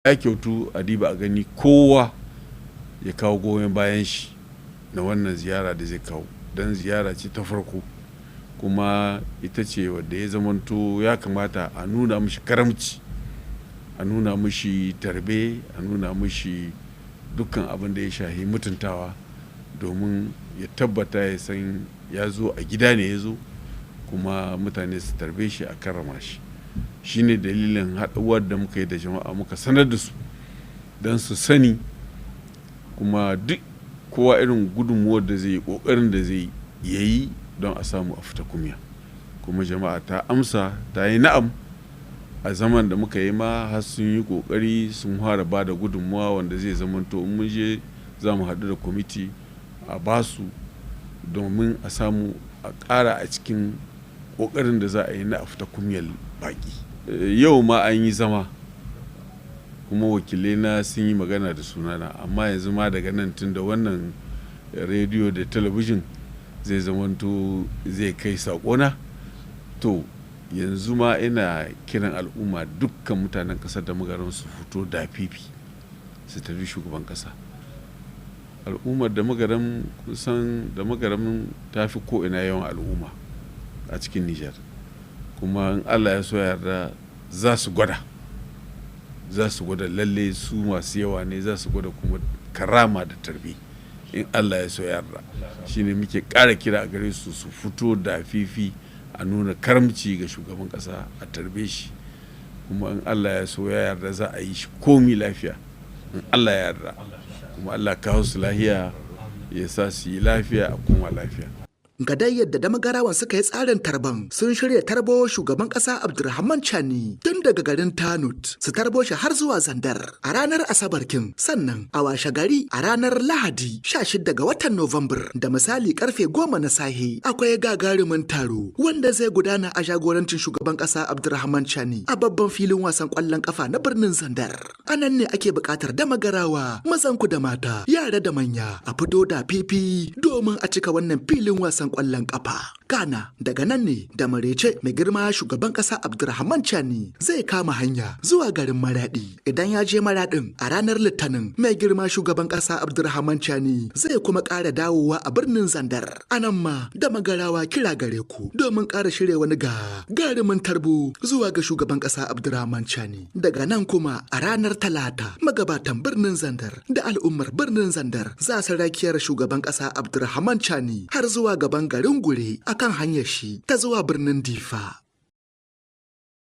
Ya kyautu a diba a gani kowa ya kawo goyon bayan shi na wannan ziyara da zai kawo, don ziyara ce ta farko kuma ita ce wadda ya zamanto ya kamata a nuna mishi karamci, a nuna mishi tarbe, a nuna mishi dukkan abin da ya shahi mutuntawa, domin ya tabbata ya san ya zo a gida ne ya zo, kuma mutane su tarbe shi a karrama shi. Shine dalilin haɗuwar da muka yi da jama'a, muka sanar da su don su sani, kuma duk kowa irin gudunmuwar da zai yi, ƙoƙarin da zai yi don a samu a fita kunya. Kuma jama'a ta amsa, ta yi na'am. A zaman da muka yi ma har sun yi ƙoƙari sun fara ba da gudunmuwa wanda zai zamanto in mun je za mu haɗu da kwamiti a ba su, domin a samu a ƙara a cikin ƙoƙarin da za a yi na a fita kunyar baƙi. Yau ma an yi zama kuma wakilai na sun yi magana da sunana, amma yanzu ma daga nan, tun da wannan rediyo da talabijin zai zamanto zai kai saƙona, to yanzu ma ina kiran al'umma, dukkan mutanen ƙasar da Magaram, su fito da fifi su tafi shugaban ƙasa. Al'ummar da Magaram, kusan da Magaram ta fi ko'ina yawan al'umma a cikin Nijar, kuma in Allah ya so yarda za su gwada, za su gwada lalle su masu yawa ne, za su gwada kuma karama da tarbi in Allah ya so yarda. Shine muke ƙara kira a gare su, su fito da fifi a nuna karamci ga shugaban ƙasa, a tarbe shi, kuma in Allah ya so ya yarda za a yi shi komi lafiya in Allah ya yarda, kuma Allah kawo su lafiya, ya sa su yi lafiya a kuma lafiya. Ga dai yadda Damagarawan suka yi tsarin tarban: sun shirya tarbo shugaban kasa Abdulrahman Chani tun daga garin Tanut, su tarbo shi har zuwa Zandar a ranar Asabar kin. Sannan a washe gari, a ranar Lahadi 16 ga watan Nuwambar, da misali karfe 10 na sahe, akwai gagarumin taro wanda zai gudana a jagorancin shugaban kasa Abdulrahman Chani a babban filin wasan kwallon kafa na birnin Zandar. A nan ne ake buƙatar Damagarawa, mazan ku da mata, yara da manya, a fito da fifi domin a cika wannan filin wasan kwallon kafa. Kana daga nan ne da marece mai girma shugaban kasa Abdulrahman Chani zai kama hanya zuwa garin Maradi. Idan ya je Maradin a ranar Litinin, mai girma shugaban kasa Abdulrahman Chani zai kuma ƙara dawowa a birnin Zandar. Anan ma Damagarawa, kira gare ku domin ƙara shirya wani ga gagarumin tarbo zuwa ga shugaban kasa Abdulrahman Chani. Daga nan kuma a ranar Talata, magabatan birnin Zandar da al'ummar birnin Zandar za su rakiyar shugaban kasa Abdulrahman Chani har zuwa gaban garin Gure akan hanyar shi ta zuwa birnin Difa.